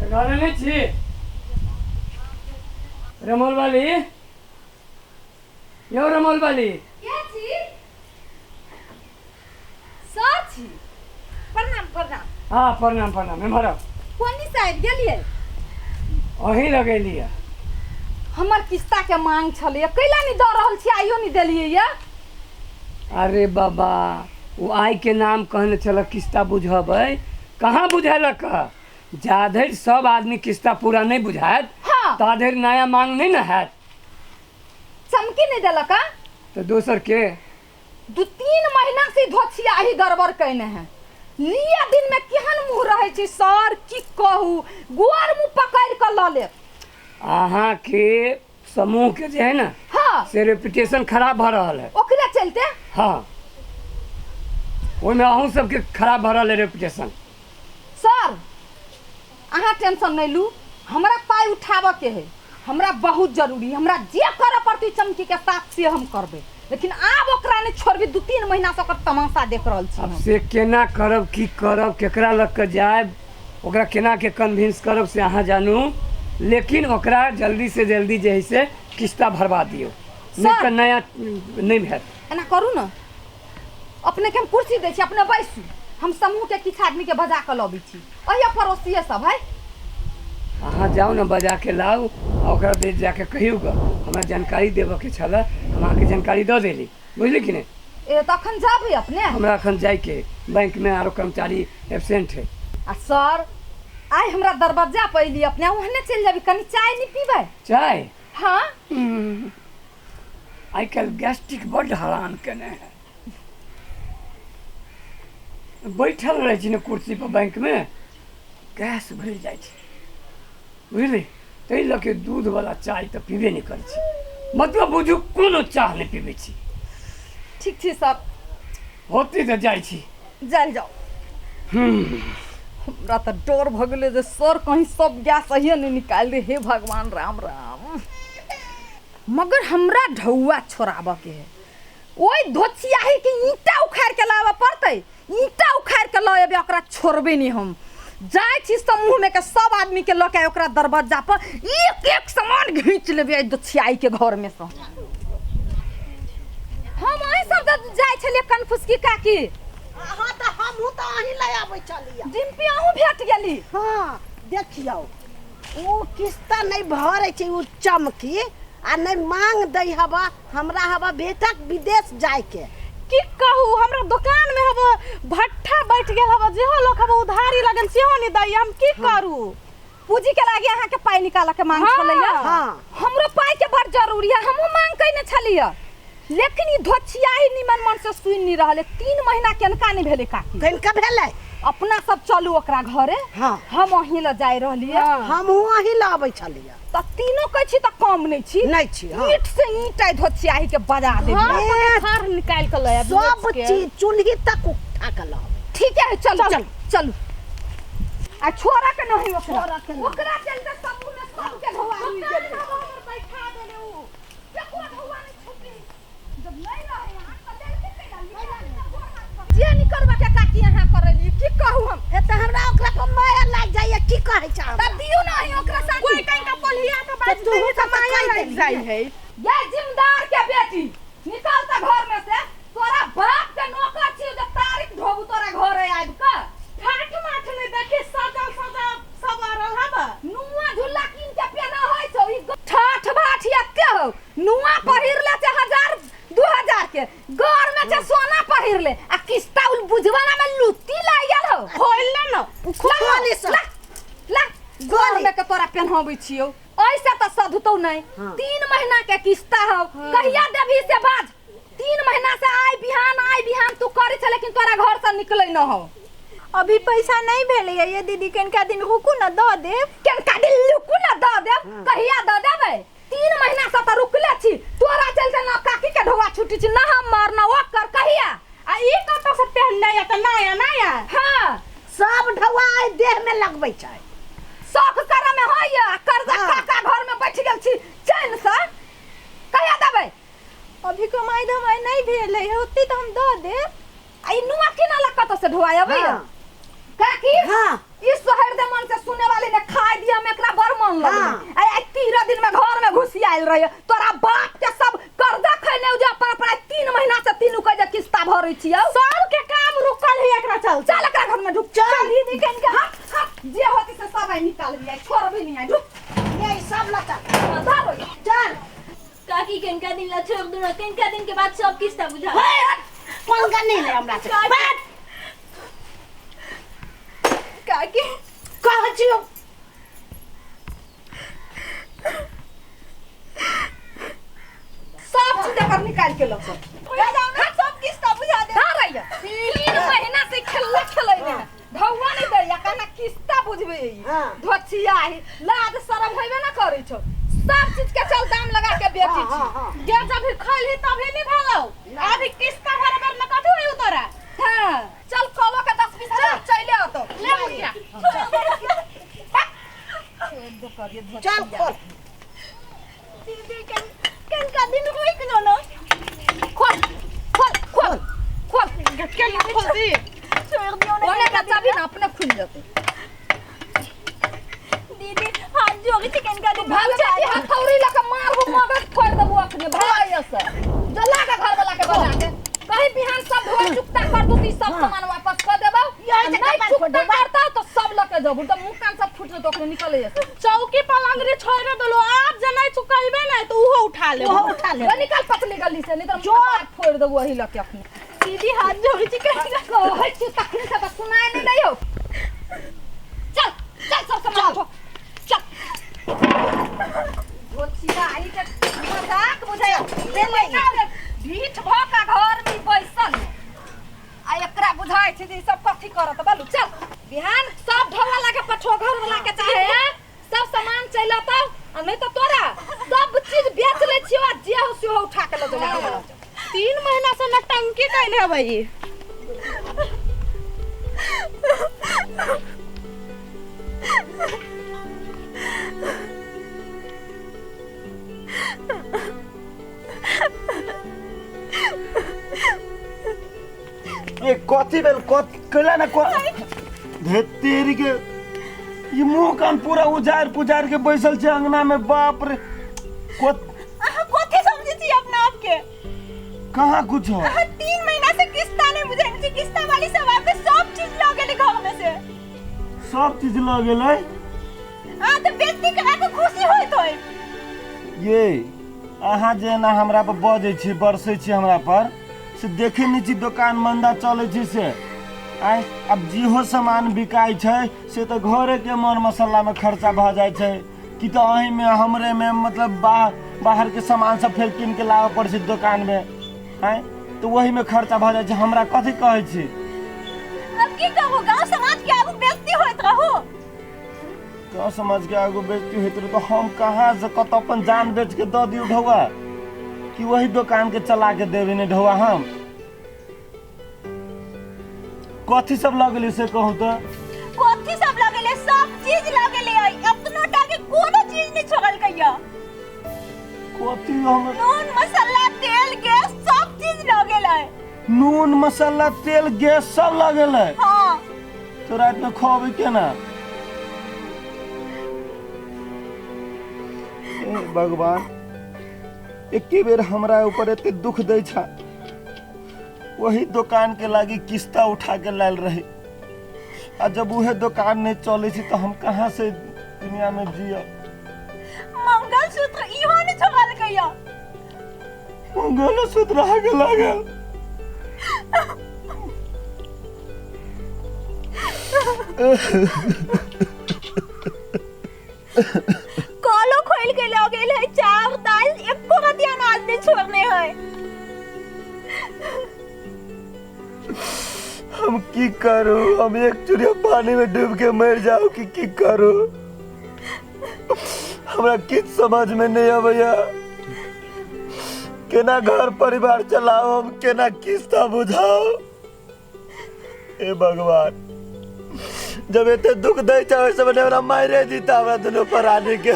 घरे नहि छी रमौल वाली यौ रमौल वाली के छी सर छी प्रणाम प्रणाम हँ प्रणाम प्रणाम एम्हर आउ। कोनी से आबि गेलियै अहीं लगेली है हमर किस्ता के मांग छलैया कैला नहि दऽ रहल छी आइयो नहि देलियै या अरे बाबा ओ आइ के नाम कहने छल किस्ता बुझबै कहाँ बुझेलक ह जा धरि सब आदमी किस्ता पूरा नहि बुझायत ता धरि नया मांग नहि ने हैत चमकी नहि देलक हँ तऽ दोसर के 2-3 महीना से धोछियाही गड़बड़ कयने है लिया दिन में केहन मुँह रहै छै सर की कहू गोर मुँह पकड़ि कऽ लऽ लेत अहाँके समूह के जे है ना से रेपुटेशन खराब भऽ रहल है ओकरे चलते हाँ ओहिमे अहूँ सबके खराब भऽ रहल है रेपुटेशन सर अहाँ टेंशन नहीं लू हमरा पाइ उठाबऽ के है हमरा बहुत जरूरी हमरा जे करऽ पड़तै चमकी के साथ से हम करबै लेकिन आब ओकरा नहीं छोड़बै 2-3 महीना से ओकर तमाशा देख रहल छी अब हम। से केना करब की करब केकरा लग के जायब ओकरा केना के कन्विंस करब से अहाँ जानू लेकिन ओकरा जल्दी से जल्दी जे है से किस्ता भरवा दियौ नहीं सर। तऽ नया नहीं हैत एना करू ने अपने के हम कुर्सी दै छी अपने बैसू हम समूह के किछु आदमी के बजा कऽ लबै छी अहिया पड़ोसिए सब है अहाँ जाउ ने बजा के लाउ आ ओकरा दे जाके कहियौ गऽ हमरा जानकारी देबऽ के छलै हम अहाँके जानकारी दऽ देली बुझली कि नहि ए तखन जाबै अपने हमरा एखन जाइके है बैंक में आरो कर्मचारी एबसेंट है आ सर आइ हमरा दरवाजा पर अयली अपने ओहने चलि जाबी कनी चाय नहि पीबै चाय हाँ आइ काल्हि गैस्ट्रिक बड्ड हरान केने है बैठल रहै छी ने कुर्सी पर बैंक में गैस भरि जाइ छै बुझली ताहि लऽ के दूधवला चाय तऽ पीबे नहि करै छी मतलब बुझू कोनो चाह नहि पीबै छी ठीक छै सर होती तऽ जाइ छी जायल जाउ हमरा तऽ डर भऽ गेलै जे सर कहीं सब गैस अहिए नहि निकालि दे हे भगवान राम राम मगर हमरा ढौआ छोड़ाबऽ के है ओहि धोचियाही के ईंटा उखाड़ि के लाबऽ पड़तै ईंटा उखाड़ि के लऽ एबै ओकरा छोड़बै नहि हम जाइ छी समूह में के सब आदमी के लऽ के ओकरा दरवाजा पर एक एक सामान घींच लेबै एहि दोछियाई के घर में से हम अहीं सब तऽ जाइ छलियै कनफुसकी काकी हाँ तऽ हमहूँ तऽ अहीं लए आबै छलियै डिम्पी अहूँ भेट गेली हाँ देखियौ ओ किस्ता नहि भरै छै ओ चमकी आ नहि मांग दै हबा हमरा हबा बेटाक विदेश जायके की कहू हमरा दुकान में हबो भट्ठा बैठ गेल हबो जेहो लोग हबो उधारी लगन सेहो नहीं दैया हम की करू पूंजी के लागे अहाँ के पाई निकालऽ के मांग छलैया हमरो पाई के बड़ जरूरी है हमहूँ मांग कयने छलियै लेकिन ई धोछियाही निमन मन से सुनि नहीं रहल है 3 महीना केनका नहीं भेलै काकी कनिका भेलै अपना सब चलू ओकरा घरे हम अहीं लऽ जाय रहलियै हमहूँ अहीं लऽ अबै छलियै तऽ तीनो कहै छी तऽ कम नहि छी नहि छी हाँ। ईंट से ईंट आइ धोछियाही के बजा देब थार निकालि के लऽ आयब सब चीज चूल्ही तक उठा के लऽ अबै ठीक है चलू चलू चलू आ छोड़ा के नहीं ओकरा छोड़ा के नहीं। ओकरा चलते समूह में सबके धोआ हुई गेलै बैठा देले उ केकरो धोआ नहीं छुटी जब नहीं रहे यहाँ तऽ लेलकै कैला निकाल जे नहीं करबा के काकी अहाँ करलियै की कहू हम हे तऽ हमरा ओकरा पर माया लागि जाइए की कहै छै तऽ दियौ ना अहीं ओकरा साथ कोई कहीं का पोलिया के बात तू नहीं तऽ तऽ माया कहि लागि देली। जाइ है ये जिम्मेदार के बेटी निकल तऽ घर में से तोरा बाप के नौकर छियौ जे तारीख ढोबू तोरा घरे आबि कऽ ठाठ माठ नहीं देखी सजल सजल सब रहल हबा नुआ झुल्ला कीन के पेना होइ छौ ई ठाठ भाठ एते हौ नुआ पहिर ले छै 1000-2000 के घर में छै सोना पहिर ले आ किस्ता उल बुझवाना में लुत्ती लागि गेल हौ खोल ले न खोली सब। ला ला घर में के तोरा पेन्हबै छियौ ऐसे तऽ सधतौ नहि 3 महीना के किस्ता हौ कहिया देबही से बाज 3 महीना से आइ बिहान आइ बिहान तू करै छ लेकिन तोरा घर से निकलै न हौ अभी पैसा नहीं भेलै ये दीदी कनिका दिन रुकू न दऽ देब कनिका दिन रुकू न दऽ देब कहिया दऽ देबै 3 महीना से तऽ रुकले छी तोरा चलते न काकी के ढोआ छुटी छी न हमर न ओकर कहिया आ ई कतऽ से पहनने या तऽ नया नया हाँ सब ढौआ आइ देह में लगबै छै शौक करऽ में होइया आ कर्जा काका घर में बैठ गेल छी चैन से कहिया देबै अभी कमाई धमाई नहीं भेल है होती तऽ हम दऽ देब आ ई नुआ किनलक कतऽ से ढोआ अबैया हाँ। काकी हाँ। ई शहर दे मन से सुने वाली ने खाए दिया में एकरा बड़ मन लगलै। हाँ। आ आइ 13 दिन में घर में घुसी आयल रहे, तोरा बाप के सब कर्जा खैने जे अपन अपन 3 महीना से तीनू के जे किस्ता भरै छियौ। सब के काम रुकल है एकरा चलते। चल एकरा घर में ढुक। चल। दीदी कन के हट हट, जे होती से सब आई निकाल लिया, छोड़ भी नहीं आई, ढुक। ये सब लता धरो। चल। काकी कनका दिन ला छोड़ दू ना, कनका दिन के बाद सब किस्ता बुझा। हे हट, पंगा नहीं ले हमरा से। बैठ। काकी कहै छियौ। सब चीज एकर निकाल के लऽ। बुझा जाओ ना, सब किस्ता बुझा दे। धरैया 3 महीना से खेलला खेलै ने ढौआ नहीं दैया, कहना किस्ता बुझबे। हाँ। धोचिया ही लाज शरम होइबे ना करै छौ, सब चीज के चल दाम लगा के बेचै हाँ, छी। हाँ, हाँ। गे जब भी खैलही तभी नहीं भेलौ, अभी किस्ता भरे बेर में कथी होई तोरा? हाँ, चल कलो के 10-20 हजार चले आतो। ले मुखिया। चल खोल। दीदी कनका दिन रुक जो ना। खोल खोल खोल खोल। केना खोलती? छोड़ दियो ना। ओने का चाबी ना अपने खुल जते। दीदी हाथ जोड़ी छी, कनका दिन भाग जाती हथौड़ी लके मारबो, मगज फोड़ देबो अखने। भाग से जला के घर वाला के बजा के कहीं बिहान सब ढोल चुकता कर दू, ती सब सामान वापस कर देबो। यही से नहीं कपार फोड़ चुकता देबो। करता तो सब लके जबू, तो मुंह कान सब फूट जतो, अखने निकले से। चौकी पलंग रे छोड़ देलो, आप जे नहीं चुकैबे नहीं तो उहो उठा लेबो। ओहो उठा ले। वो निकल पतली गली से, नहीं तो कपार फोड़ देबो वही लके अखने। दीदी हाथ जोड़ी छी, कनका कहै छी तखने से तो सुनाय नहीं दैयो। चल चल सब सामान उठो, चल। धोचिया आई के मजाक बुझाय ढीठ भ के घर में बैसल आ एकरा बुझाय छै जे ई सब कथी करत। बालू चल बिहान सब ढोला लागे पठो घर वाला के चाहे सब सामान चलि अतौ, आ नहीं तो तोरा सब चीज बेच लै छियौ आ जे हो सेहो उठा के ल जेबौ। 3 महीना से न टंकी कैने हबै। ये कथी भेल? कथी कैला ना धेतेरी के ई मुंह कान पूरा उजार पुजार के बैसल छै अंगना में। बाप रे, अहाँ कथी समझै छी अपना आप के? कहाँ कुछ हो? अहाँ 3 महीना से किस्ता नहीं बुझाइन छी, किस्ता वाली सब आपके सब चीज ल गेलै घर में से। सब चीज ल गेलै? अहाँ तऽ बेइज्जती करा के खुशी होइत होय। ये अहाँ जे ना हमरा पर बजै छी, बरसै छी हमरा पर, से देखे नहीं छी दोकान मंदा चलै छै से। आय अब जेहो सामान बिकाइ छै से तऽ घरे के मर मसाला में खर्चा भऽ जाइ छै, कि तऽ अही में हमरे में मतलब बाहर के सामान सब फेर कीन के लाबऽ पड़ै छै दोकान में। आय तऽ वही में खर्चा भऽ जाइ छै। हमरा कथी कहै छी? अब की कहू, गांव समाज के आगू बेइज्जती होइत रहू। गाँव समाज के आगू बेइज्जती होइत रहू तो हम कहाँ से कतऽ अपन जान बेच के दऽ दियौ ढौआ, कि वही दोकान के चला के देबे नहीं ढौआ? हम कथी सब लगेली से कहू तो? कथी सब लगेले? सब चीज लगेले, अपनो टा के कोनो चीज नहीं छोड़लकै। कथी हम? नून मसाला तेल गैस सब चीज लगेले। नून मसाला तेल गैस सब लगेले? हाँ। तो रात में खुआबे केना? ए भगवान, एके बेर हमरा ऊपर एते दुख दै छा। वही दोकान के लागी किस्ता उठा के लायल रही, आ जब उहे दोकान नहीं चले छी तो हम कहाँ से दुनिया में जियब? मंगलसूत्र इहो नहीं छोड़लकै। मंगलसूत्र आगे लागल। कलो खोल के ल गेल है, चाउर दाल एको रति अनाज नहीं छोड़ने है। हम की करू? हम एक चुरिया पानी में डूब के मर जाऊ कि की करू? हमरा किछ समझ में नहीं आबैया। केना घर परिवार चलाओ, हम केना किस्ता बुझाओ? हे भगवान, जब एते दुख दै छै ओहि से हमरा मारे दीता हमरा दुनू प्राणी के।